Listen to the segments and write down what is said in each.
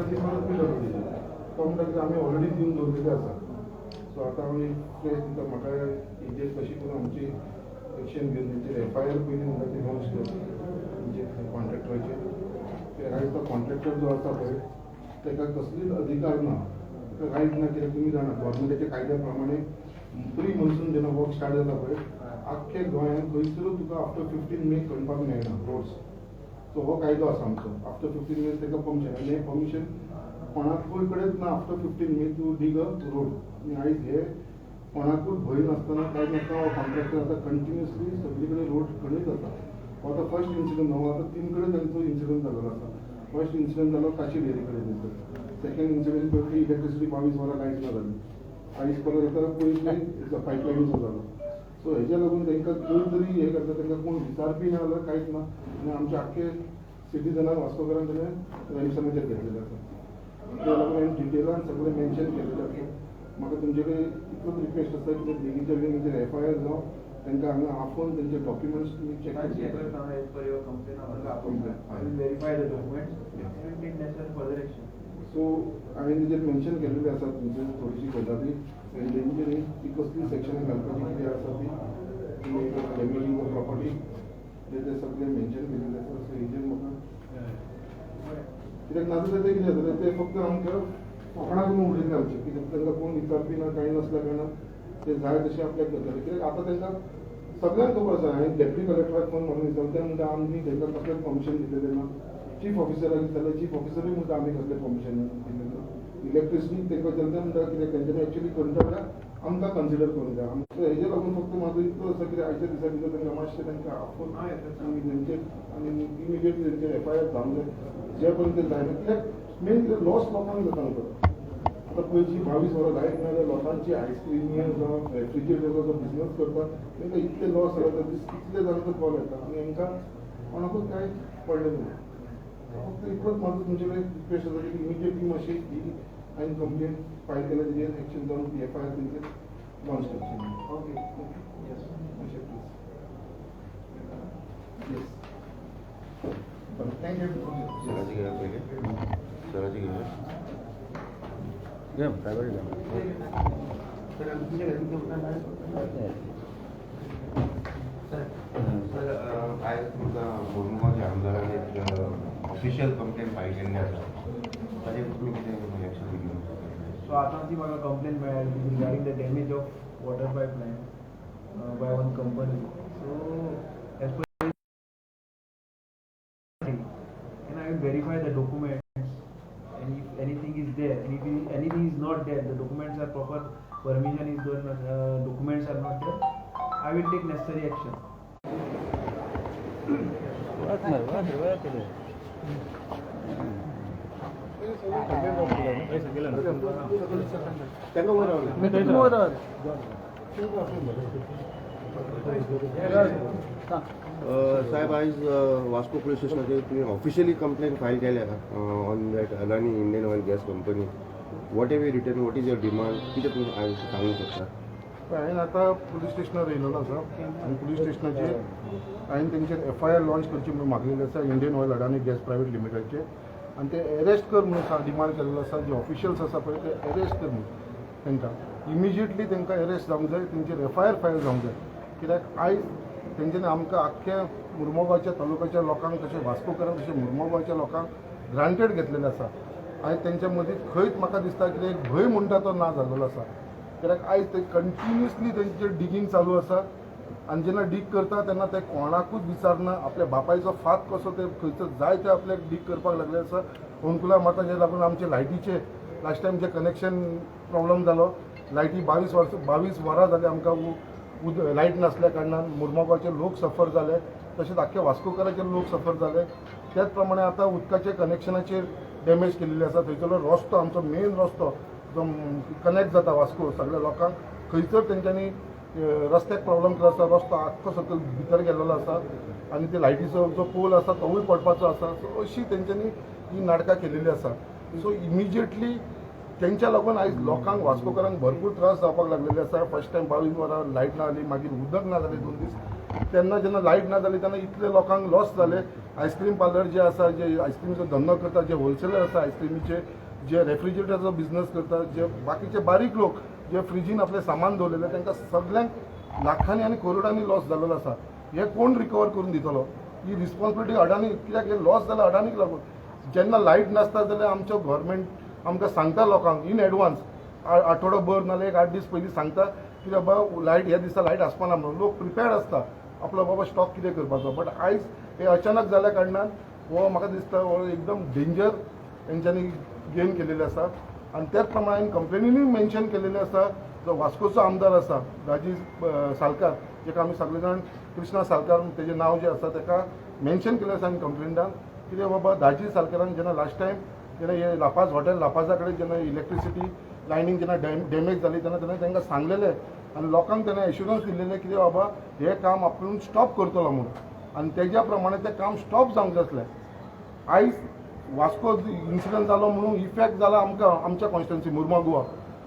कॉन्ट्रॅक्टराची परत बील जाता तेजेर. तो म्हणटा की आमी ऑलरेडी दिवन दवरलेले आसा. सो आतां आमी फ्रेश दिता. म्हाका हेजेर कशी करून आमची एक्शन घेवन तेंचेर एफआयआर पयलीं म्हणटा ती लॉन्च कर तेंचे कॉन्ट्रॅक्टराचेर, कित्याक आयज तो कॉन्ट्रॅक्टर जो आसा पळय, ताका कसलीच अधिकार ना, ताका रायट ना. कित्याक तुमी जाणा, गव्हर्मेंटाच्या कायद्या प्रमाणे प्री मॉन्सून जेन्ना वर्क स्टार्ट जाता पळय, आख्खे गोंयांत खंयसरूच तुका आफ्टर 15 मे खणपाक मेळना रोड्स. सो हो कायदो आसा आमचो. आफ्टर 15 मे ताका परमिशन, आनी हें परमिशन कोणाकूय कडेच ना after 15 May to dig a road. आनी आयज हे कोणाकूच भंय नासतना, कांय नासतना हो कॉन्ट्रॅक्टर आतां कंटिन्युअसली सगळी कडेन रोड खणीत आसा. हो आतां फर्स्ट इन्सिडंट हो, आतां तीन कडेन तांचो इन्सिडंट जाल्लो आसा. फर्स्ट इन्सिडंट जालो काशी डेअरी कडेन थंयसर. सेकंड इन्सिडंट पळय, इलेक्ट्रिसिटी 22 वरां लायट ना जाली. आयज परत आतां पयलीं पायपलायनीचो जालो. सो हेज्या लागून तांकां खंय तरी हें करता, तांकां कोण विचारपी ना जाल्यार कांयच ना. आनी आमच्या आख्खे सिटीजनाक, वास्कोकारांक ताणें रॅन्समाचेर घेतलेलें आसा. त्या लागून हांवें डिटेलान सगळें मेन्शन केलेलें आसा. म्हाका तुमचे कडेन इतलोच रिक्वेस्ट आसा की बेगीनच्या बेगीन तेंचेर एफआयआर जावं, तांकां हांगा आपोवन तेंचे डॉक्युमेंट्स तुमी चॅक करचे. As per your complaint, Complaint. I will verify the documents Yeah. and will take necessary further action. So हांवें तेजेर मेन्शन केलेलें आसा तुमचे थोडीशी गजाली एंडेंजरींग ती कसली सेक्शनां घालपाची कितें आसा ती डॅमेजींग प्रॉपर्टी, ते सगळें मेन्शन केलेलें आसा. सो हेजेर म्हाका, कित्याक नाजाल्यार तें कितें जातलें, ते फक्त आमकां फकाणां करून उडयतले आमचे. कित्याक तांकां कोण विचारपी ना, कांय नासल्या कारणान ते जाय तशें आपल्याक करतले. कित्याक आतां तांकां सगळ्यांक खबर आसा. हांवें डेप्युटी कलेक्टराक फोन मारून विचारलें, ते म्हणटा आमी तांकां कसलें परमिशन दिलेलें ना. चीफ ऑफिसराक विचारलें, चीफ ऑफिसरूय म्हणटा आमी कसलें परमिशन दिलें ना. इलेक्ट्रिसिटी तांकां विचारलें, ते म्हणटा कित्याक तेंच्यांनी एक्चुली करता जाल्यार आमकां कन्सिडर करूंक जाय. सो हेजे लागून फक्त म्हाजो इतलो आसा कित्याक आयच्या दिसा भितर तांकां मातशें तांकां आपोवन आनी तेंचेर आनी इमिडिएटली तेंचेर एफआयआर जावंक जाय, जे पर्यंत ते जायना. कित्याक मेन कितें लॉस लोकांक जाता आमकां. आतां पयलीं 22 वरां लायट ना जाल्यार लोकांची आयस्क्रिमी जावं रेफ्रिजरेटराचो जो बिजनस करता, तांकां इतले लॉस जाला. दीस कितले जाणांचो कॉल येता आनी हांकां कोणाकूच कांय पडलें ना. फक्त इतलोच म्हाजो तुमचे कडेन रिक्वेस्ट आसा की इमिडिएटली मातशी ही हांवें कंप्लेन फायल केल्या तेजेर एक्शन जावन ती एफआयआर तेंचेर लॉन्च करची. Okay. Yes. मातशें प्लीज. येस, बरें, thank you. सराची घेया पयलीं, सराची घेया. घे, प्रायव्हेट घे. सर, तुमच्या सर, आयज तुमकां मुरमुगांवच्या आमदारान एक ऑफिशियल कंप्लेन फायल केल्ली आसा, ताजेर तुमी कितें एक्शन घेवंक शकता? सो आतां ती म्हाका कंप्लेन मेळ्ळी regarding the damage of water pipeline by one company. So as per and I will verify the documents, and if anything is there and if anything is not there, the documents are proper, permission is done, documents are not there, I will take necessary action. वाच मरे, वाच रे, वाच रे. तांकां वयर रावले. साहेब, आयज वास्को पुलीस स्टेशनाचेर तुवें ऑफिशियली कंप्लेन फायल केल्या on that Adani Indian Oil Gas company. What have you written? What is your demand? कितें तुमी आयज सांगूंक शकता? हांवें आतां पुलीस स्टेशनार येयलेलो आसा आनी पुलीस स्टेशनाचेर हांवें तेंचेर एफआयआर लॉन्च करची म्हणून मागलेली आसा Indian oil Adani gas private लिमिटेडचे. आनी ते एरेस्ट कर म्हणून डिमांड केल्लो आसा. जे ऑफिशियल्स आसा पळय, ते एरेस्ट कर म्हणून. तांकां इमिजिएटली तांकां एरेस्ट जावंक जाय, तेंचेर एफआयआर फायल जावंक जाय. कित्याक आयज तेंच्यांनी आमकां आख्ख्या मुरमुगांवच्या तालुक्याच्या लोकांक, तशें वास्कोकारांक, तशें मुरमुगांवच्या लोकांक ग्रांटेड घेतलेलें आसा. आयज तेंच्या मदीं खंयच म्हाका दिसता कितें एक भंय म्हणटा तो ना जाल्लो आसा. कित्याक आयज ते कंटिन्युअसली तेंचें डिगींग चालू आसा आनी जेन्ना डीग करता तेन्ना ते कोणाकूच विचारना. आपल्या बापायचो फात कसो ते खंयचो जाय ते आपल्याक डीग करपाक लागले आसा. फोंडकुलां मारता, जे लागून आमचे लायटीचे लास्ट टायम जे कनेक्शन प्रॉब्लम जालो, लायटी 22 वर्सां, 22 वरां जाली आमकां लायट नासल्या कारणान मुरमुगांवचे लोक सफर जाले, तशेंच आख्खे वास्कोकाराचे लोक सफर जाले. त्याच प्रमाणे आतां उदकाचे कनेक्शनाचेर डॅमेज केलेली आसा. थंयसरलो रस्तो, आमचो मेन रस्तो जो कनेक्ट जाता वास्को सगळ्या लोकांक, थंयसर तेंच्यांनी रस्त्याक प्रॉब्लम केलो आसा. रस्तो आख्खो सकयल भितर गेल्लो आसा आनी ते लायटीचो जो पोल आसा तोवूय पडपाचो आसा. सो अशी तेंच्यांनी ही नाटकां केलेली आसा. सो इमिजिएटली तेंच्या लागून आयज लोकांक, वास्कोकारांक भरपूर त्रास जावपाक लागलेले आसा. फर्स्ट टायम 22 वरां लायट ना जाली, मागीर उदक ना जालें 2 दीस. तेन्ना जेन्ना लायट ना जाली तेन्ना इतले लोकांक लॉस जाले. आयस्क्रीम पार्लर जे आसा, जे आयस्क्रीमचो धंदो करता, जे होलसेलर आसा आयस्क्रीमीचे, जे रेफ्रिजरेटराचो बिझनस करता, जे बाकीचे बारीक लोक जे फ्रिजीन आपलें सामान दवरलेलें, तांकां सगल्यांक लाखांनी आनी करोडांनी लॉस जाल्लो आसा. हे कोण रिकवर करून दितलो ही रिस्पॉन्सिबिलिटी अडानी? कित्याक हे लॉस जाला अडानीक लागून. जेन्ना लायट नासता जाल्यार आमचो गव्हर्मेंट आमकां सांगता लोकांक इन एडवान्स, आठवडो भर नाल्यार एक 8 दीस पयलीं सांगता की बाबा लायट ह्या दिसा लायट आसपाना म्हणून. लोक प्रिपेर्ड आसता आपलो बाबा स्टॉक कितें करपाचो. बट आयज हे अचानक जाल्या कारणान हो म्हाका दिसता हो एकदम डेंजर तेंच्यांनी गेन केलेले आसा. आनी त्याच प्रमाणे हांवें कंप्लेनीनूय मेन्शन केलेलें आसा, जो वास्कोचो आमदार आसा दाजी सालकार, जेका आमी सगळे जाण कृष्णा सालकार तेजें नांव जें आसा, ताका मेन्शन केलें आसा आनी कंप्लेंटान कितें बाबा दाजी सालकारान जेन्ना लास्ट टायम जेन्ना हे लापाज हॉटेल लापाजा कडेन जेन्ना इलेक्ट्रिसिटी लायनींग जेन्ना डॅमेज जाली तेन्ना तेन्ना तांकां सांगलेलें आनी लोकांक तेन्ना एश्युरन्स दिल्लेलें कितें बाबा हें काम आपूण स्टॉप करतलो म्हणून. आनी तेज्या प्रमाणे तें काम स्टॉप जावंक जाय आसलें. आयज वास्को इन्सिडंट जालो म्हणून इफेक्ट जाला आमकां, आमच्या कॉन्स्टिट्युन्सी मुर्मा गोवा.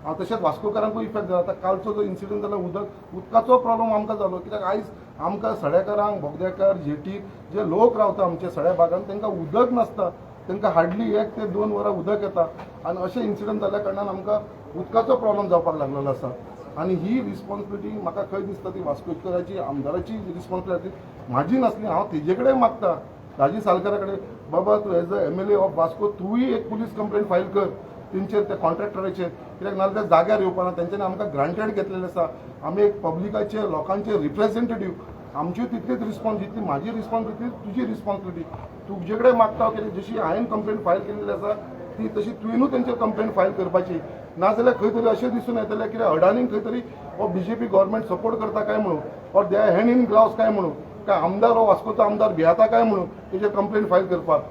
हांव तशेंच वास्कोकारांकूय इफेक्ट जाला. आतां कालचो जो इन्सिडंट जाला, उदकाचो प्रॉब्लम आमकां जालो, कित्याक आयज आमकां सड्याकारांक, बोगद्याकार जेटी जे लोक रावता आमच्या सड्या भागान, तांकां उदक नासता. तांकां हार्डली 1 ते 2 वरां उदक येता आनी अशें इन्सिडंट जाल्या कारणान आमकां उदकाचो प्रॉब्लम जावपाक लागलेलो आसा. आनी ही रिस्पॉन्सिबिलिटी म्हाका खंय दिसता, ती वास्कोकाराची आमदाराची रिस्पॉन्सिबिलिटी म्हाजी नासली. हांव तेजे कडेन मागता, दाजी सालकारा कडेन, बाबा तूं as a MLA of Vasco तूंय एक पुलीस कंप्लेंट फायल कर तेंचेर, त्या कॉन्ट्रॅक्टराचेर, कित्याक नाजाल्यार ते जाग्यार येवपाना. तेंच्यांनी आमकां ग्रांटेड घेतलेलें आसा. आमी एक पब्लिकाचे, लोकांचे रिप्रेझेंटेटीव. आमची तितलीच रिस्पॉन्स, जितली म्हाजी रिस्पॉन्सिबिलिटी तुजी रिस्पॉन्सिबिलिटी. तुजे कडेन मागता कितें, जशी हांवें कंप्लेंट फायल केल्ली आसा ती तशी तुवेनूय तेंचेर कंप्लेंट फायल करपाची. नाजाल्यार खंय तरी अशें दिसून येतलें कितें अडानीक खंय तरी हो बीजेपी गव्हर्मेंट सपोर्ट करता काय म्हणून, or they hand in gloves काय म्हणून, काय आमदार हो वास्कोचो आमदार भियाता काय म्हणून तेजेर कंप्लेंट फायल करपाक.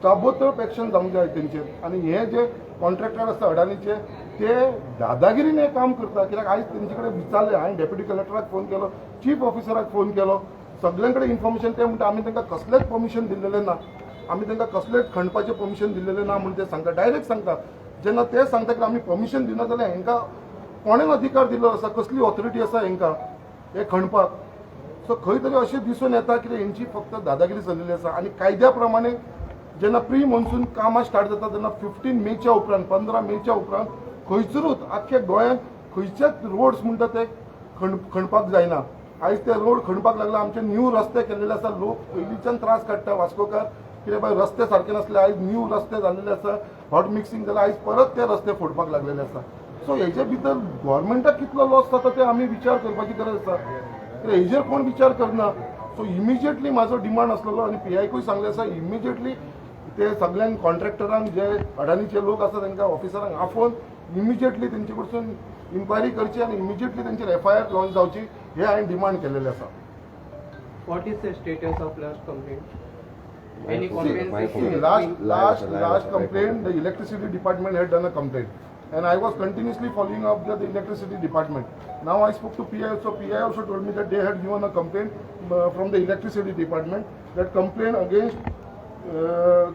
ताबडतोब एक्शन जावंक जाय तेंचेर. आनी हे जे कॉन्ट्रॅक्टर आसा अडानीचे, ते दादागिरीन हें काम करता. कित्याक आयज तेंचे कडेन विचारलें हांवें, डेप्युटी कलेक्टराक फोन केलो, चीफ ऑफिसराक फोन केलो, सगळ्यां कडेन इन्फॉर्मेशन, ते म्हणटा आमी तांकां कसलेंच परमिशन दिल्लेलें ना, आमी तांकां कसलेंच खणपाचें परमिशन दिल्लेलें ना म्हूण ते सांगता, डायरेक्ट सांगता. जेन्ना ते सांगता की आमी परमिशन दिना, जाल्यार हेंकां कोणेन अधिकार दिल्लो आसा, कसली ऑथॉरिटी आसा हेंकां हे खणपाक? सो खंय तरी अशें दिसून येता की हेंची फक्त दादागिरी चल्लेली आसा. आनी कायद्या प्रमाणे जेन्ना प्री मॉन्सून कामां स्टार्ट जाता तेन्ना 15 मेच्या उपरांत, 15 मेच्या उपरांत खंयसरूच आख्ख्या गोंयांत खंयचेच रोड्स म्हणटा ते खणपाक जायना. आयज ते रोड खणपाक लागला. आमचे न्यू रस्ते केल्लेले आसा. लोक पयलींच्यान त्रास काडटा वास्कोकार, कित्याक बाय रस्ते सारके नासले. आयज न्यू रस्ते जाल्लेले आसा, हॉट मिक्सिंग जालें, आयज परत ते रस्ते फोडपाक लागलेले आसा. सो हेजे भितर गव्हर्मेंटाक कितलो लॉस जाता ते आमी विचार करपाची गरज आसा. कित्याक हेजेर कोण विचार करना. सो इमिजिएटली म्हाजो डिमांड आसलेलो आनी पीआयकूय सांगलें आसा, इमिजिएटली ते सगळ्यांक कॉन्ट्रॅक्टरांक, जे अडानीचे लोक आसा तांकां, ऑफिसरांक आफोवन इमिजिएटली तेंचे कडसून इन्क्वायरी करची आनी इमिजिएटली तेंचेर एफआयआर लॉन्च जावची, हे हांवें डिमांड केलेलें आसा. What is the status of last complaint? My Any phone, compensation? My phone. See, last last Live, last live. complaint, the electricity department had done a complaint, and I was continuously following up the electricity department. Now I spoke to PI also. PI also told me that they had given a complaint from the electricity department. That complaint against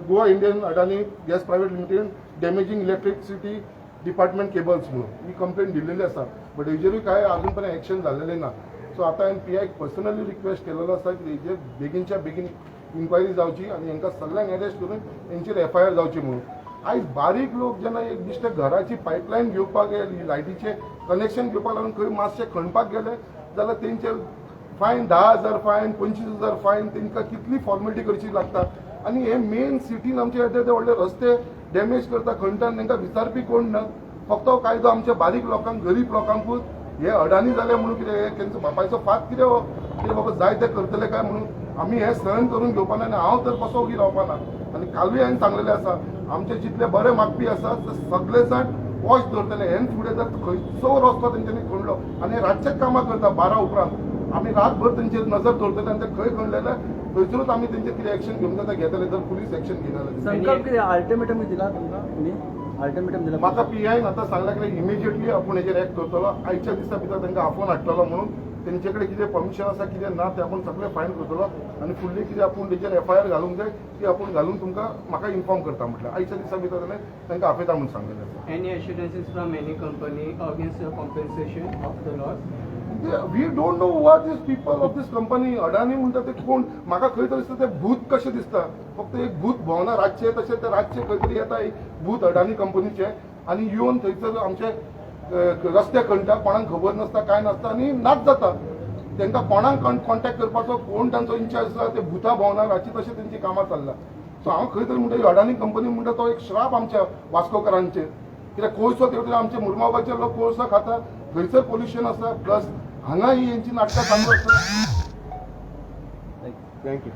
Goa Indian Adani Gas Private Limited damaging electricity department cables म्हणून ही complaint दिलेली आसा. But हेजेरूय काय अजून पर्यंत action जाल्लेलें ना. So आतां हांवें पीआयक पर्सनली रिक्वेस्ट केलेलो आसा की हेजेर बेगीनच्या बेगीन इन्क्वायरी जावची आनी हेंकां सगळ्यांक अरेस्ट करून हेंचेर एफआयआर जावची म्हणून. आयज बारीक लोक जेन्ना एक दिश्टे घराची पायपलायन घेवपाक गेली, लायटीचें कनेक्शन घेवपाक लागून खंय मातशें खणपाक गेले जाल्यार तेंचेर फायन, 10,000 फायन, 25,000 फायन, तेंकां कितली फॉर्मेलिटी करची लागता. आनी हे मेन सिटीन आमचे येदे येदे व्हडले रस्ते डॅमेज करता, खणटा आनी तेंकां विचारपी कोण ना. फक्त हो कायदो आमच्या बारीक लोकांक, गरीब लोकांकूच. हे अडानी जाले म्हणून कितें हे तेंचो बापायचो फात कितें हो, कितें बाबा जाय ते करतले काय म्हणून? आमी हे सहन करून घेवपा ना आनी हांव तर कसो ओगी रावपा ना. आनी कालूय हांवें सांगलेलें आसा, आमचे जितले बरे मागपी आसा ते सगळे जाण वॉच दवरतले. हेन फुडें जर खंयचो रस्तो तेंच्यांनी खणलो, आनी रातचेच कामां करता 12 उपरांत, आमी रातभर तेंचेर नजर दवरतले आनी ते खंय खणले जाल्यार थंयसरूच आमी तेंचेर कितें एक्शन घेवंक जाता घेतले, जर पुलीस एक्शन घेयना जाल्यार. संकल्प कितें, अल्टिमेटम दिला तुमकां तुमी? अल्टिमेटम दिला? म्हाका पीआयन आतां सांगलां की इमिजिएटली आपूण हेजेर एक्ट करतलो, आयच्या दिसा भितर तांकां आफोवन हाडटलो म्हणून. तेंचे कडेन कितें परमिशन आसा कितें ना तें आपूण सगळें फायंड करतलो आनी फुडली कितें आपूण तेजेर एफआयआर घालूंक जाय ती आपूण घालून तुमकां म्हाका इन्फॉर्म करता म्हटल्यार. आयच्या दिसा भितर ताणें तांकां आपयता म्हणून सांगलेलें आसा. Any assurances from any company against the compensation of the loss? We don't know who are these people of this company. Adani म्हणटा ते कोण, म्हाका खंय तरी दिसता ते भूत कशें दिसता. फक्त एक भूत भोंवना रातचें, तशें ते रातचें खंय तरी येता एक भूत अडानी कंपनीचें आनी येवन थंयसर आमचे रस्ते खणटा, कोणाक खबर नासता, कांय नासता आनी नाच जाता. तांकां कोणाक कॉन्टॅक्ट करपाचो, कोण तांचो इन्चार्ज आसा, ते भुतां भोंवना रातची, तशें तेंची कामां चल्ला. सो हांव खंय तरी म्हणटा, अडानी कंपनी म्हणटा तो एक श्राप आमच्या वास्कोकारांचेर, कित्याक कोळसो तेवटेन आमचे मुरमागांवचे लोक कोळसो खाता, थंयसर पोल्युशन आसा, प्लस हांगा ही हेंची नाटकां चालू आसा. Thank you.